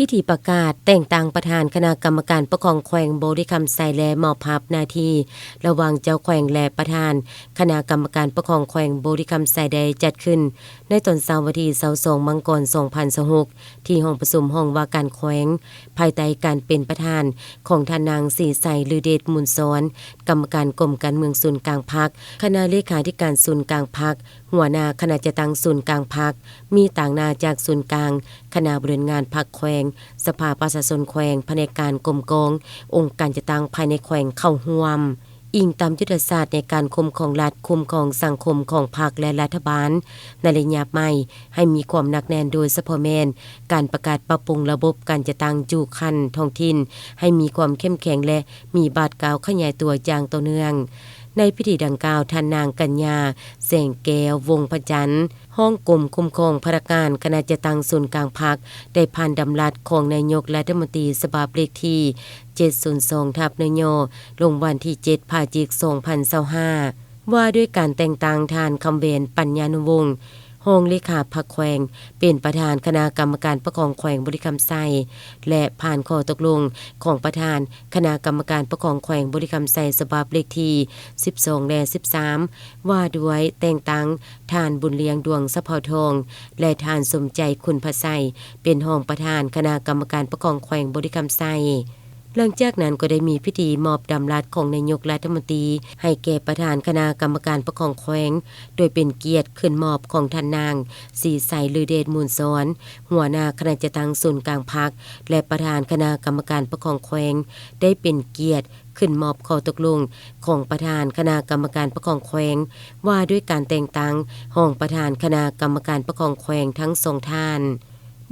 ພິທີປະກາດແຕ່ງຕັ້ງປະທານຄະນະກຳມະການປົກຄອງແຂວງບໍລິຄຳໄຊ ແລະ ມອບຮັບໜ້າທີ່ລະຫວ່າງເຈົ້າແຂວງ ແລະ ປະທານຄະນະກຳມະການປົກຄອງແຂວງບໍລິຄຳໄຊ ໄດ້ຈັດຂຶ້ນໃນຕອນເຊົ້າວັນທີຊາວສອງ ມັງກອນ ສອງພັນຊາວຫົກ ທີ່ຫ້ອງປະຊຸມຫ້ອງວ່າການແຂວງ ພາຍໃຕ້ການເປັນປະທານຂອງທ່ານນາງ ສີໄຊ ລືເດດມູນສອນ ກຳມະການກົມການເມືອງສູນກາງພັກ, ຄະນະເລຂາທິການສູນກາງພັກ, ຫົວໜ້າຄະນະຈັດຕັ້ງສູນກາງພັກ, ມີຕາງໜ້າຈາກສູນກາງ, ຄະນະບໍລິຫານງານພັກແຂວງ, ສະພາປະຊາຊົນແຂວງ, ພະແນກການກົມກອງ, ອົງການຈັດຕັ້ງພາຍໃນແຂວງເຂົ້າຮ່ວມ. ອີງຕາມຍຸດທະສາດໃນການຄຸ້ມຄອງລັດ, ຄຸ້ມຄອງສັງຄົມຂອງພັກ ແລະ ລັດຖະບານ ໃນໄລຍະໃໝ່ ໃຫ້ມີຄວາມໜັກແໜ້ນ, ໂດຍສະເພາະແມ່ນການປະກາດປັບປຸງລະບົບການຈັດຕັ້ງຢູ່ຂັ້ນທ້ອງຖິ່ນ ໃຫ້ມີຄວາມເຂັ້ມແຂງ ແລະ ມີບາດກ້າວຂະຫຍາຍຕົວຢ່າງຕໍ່ເນື່ອງ. ໃນພິທີດັ່ງກ່າວ, ທ່ານນາງ ກັນຍາ ແສງແກ້ວ ວົງພະຈັນ ຮອງກົມຄຸ້ມຄອງພະນັກງານຄະນະຈັດຕັ້ງສູນກາງພັກ ໄດ້ຜ່ານດຳລັດຂອງນາຍົກລັດຖະມົນຕີ ສະບັບເລກທີ ເຈັດສູນສອງ ທັບ ນຍ ລົງວັນທີ ເຈັດ ພະຈິກ ສອງພັນຊາວຫ້າ ວ່າດ້ວຍການແຕ່ງຕັ້ງທ່ານ ຄຳແຫວນ ປັນຍານຸວົງ ຮອງເລຂາພັກແຂວງ ເປັນປະທານຄະນະກຳມະການປົກຄອງແຂວງບໍລິຄຳໄຊ ແລະ ຜ່ານຂໍ້ຕົກລົງຂອງປະທານຄະນະກຳມະການປົກຄອງແຂວງບໍລິຄຳໄຊ ສະບັບເລກທີ ສິບສອງ ແລະ ສິບສາມ ວ່າດ້ວຍແຕ່ງຕັ້ງທ່ານ ບຸນລຽງ ດວງສະເພົາທອງ ແລະ ທ່ານ ສົມໃຈ ຄຸນພະໄຊ ເປັນຮອງປະທານຄະນະກຳມະການປົກຄອງແຂວງບໍລິຄຳໄຊ. ຫຼັງຈາກນັ້ນກໍໄດ້ມີພິທີມອບດຳລັດຂອງນາຍົກລັດຖະມົນຕີ ໃຫ້ແກ່ປະທານຄະນະກຳມະການປົກຄອງແຂວງ ໂດຍເປັນກຽດຂຶ້ນມອບຂອງທ່ານນາງ ສີໄຊ ລືເດດມູນສອນ ຫົວໜ້າຄະນະຈັດຕັ້ງສູນກາງພັກ ແລະ ປະທານຄະນະກຳມະການປົກຄອງແຂວງ ໄດ້ເປັນກຽດຂຶ້ນມອບຂໍ້ຕົກລົງຂອງປະທານຄະນະກຳມະການປົກຄອງແຂວງ ວ່າດ້ວຍການແຕ່ງຕັ້ງຮອງປະທານຄະນະກຳມະການປົກຄອງແຂວງທັງສອງທ່ານ.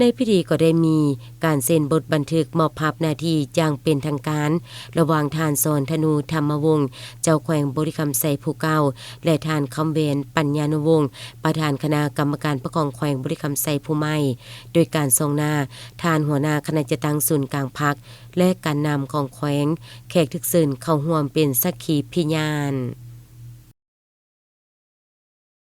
ໃນພິທີກໍໄດ້ມີການເຊັນບົດບັນທຶກມອບຮັບໜ້າທີ່ຢ່າງເປັນທາງການ ລະຫວ່າງທ່ານ ສອນທະນູ ທຳມະວົງ ເຈົ້າແຂວງບໍລິຄຳໄຊຜູ້ເກົ່າ ແລະ ທ່ານ ຄຳແຫວນ ປັນຍານຸວົງ ປະທານຄະນະກຳມະການປົກຄອງແຂວງບໍລິຄຳໄຊຜູ້ໃໝ່, ໂດຍການສ່ອງໜ້າທ່ານຫົວໜ້າຄະນະຈັດຕັ້ງສູນກາງພັກ ແລະ ການນຳຂອງແຂວງ, ແຂກຖືກເຊີນເຂົ້າຮ່ວມເປັນສັກຂີພິຍານ.